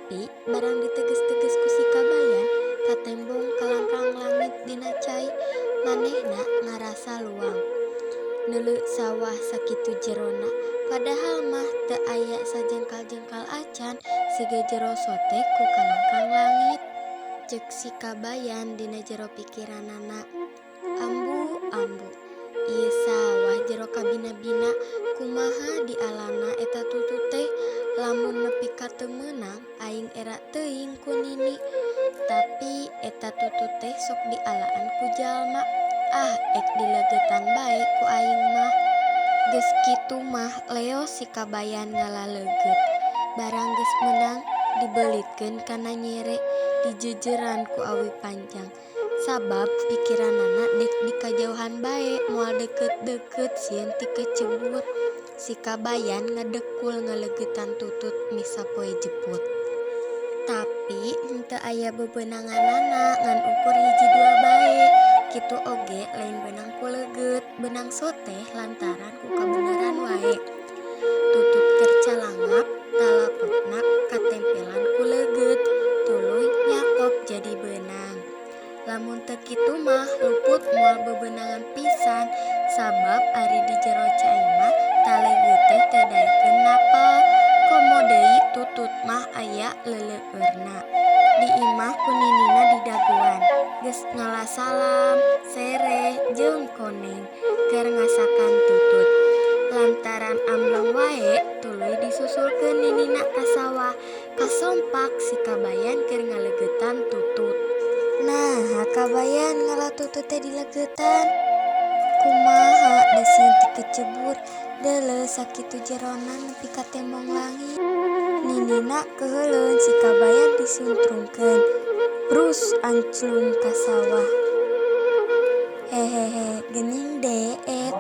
Tapi barang diteges-teges ku si Kabayan katembong kalangkang langit dina cai, manehna ngarasa luang. Neuleu sawah sakitu jerona, padahal mah teu aya sajengkal-jengkal acan siga jero sote ku kalangkang langit. Ceuk si Kabayan dina jero pikiranana, Ambu, ambu, ieu sawah jero kabina-bina, kumaha dialana eta tutut teh, lamun nepi ka teu meunang aing era teuing ku nini. Tapi eta tutut teh sok dialaan ku jalma, ah ek dileugeutan bae ku aing mah. Geus kitu mah leos si Kabayan ngala leugeut. Barang geus meunang dibelitkeun kana nyere, dijeujeran ku awi panjang. Sabab pikiranana dek dikajauhan bae moal deukeut-deukeut sieun tikecebur. Si Kabayan ngedekul ngaleugeutan tutut meh sapoe jeput. Tapi henteu aya bebeunanganana ngan ukur hiji dua bae. Kitu oge lain beunang ku leugeut, beunang sote lantaran ku kabeneran wae. Tutut keur calangap talapokna katempelan ku leugeut, tuluy nyakop jadi beunang. Lamun teu kitu mah luput moal bebeunangan pisan sabab ari di jero cai mah taleugeut teh teu daekeun napel. Komo deui tutut mah aya leuleueurna. Di imah ku ninina didagoan, geus ngala salam, sereh jeung koneng keur ngasakan tutut. Lantaran amblong wae tuluy disusulkeun ninina ka sawah, kasompak si Kabayan keur ngaleugeutan tutut. Naha Kabayan ngala tutut teh dileugeutan? Kumaha da sieun tikecebur, deuleu sakitu jerona nepi ka tembong langit. Ninina keuheuleun si Kabayan disuntrungkeun, brus anclung ka sawah. Hehehe geuning deet.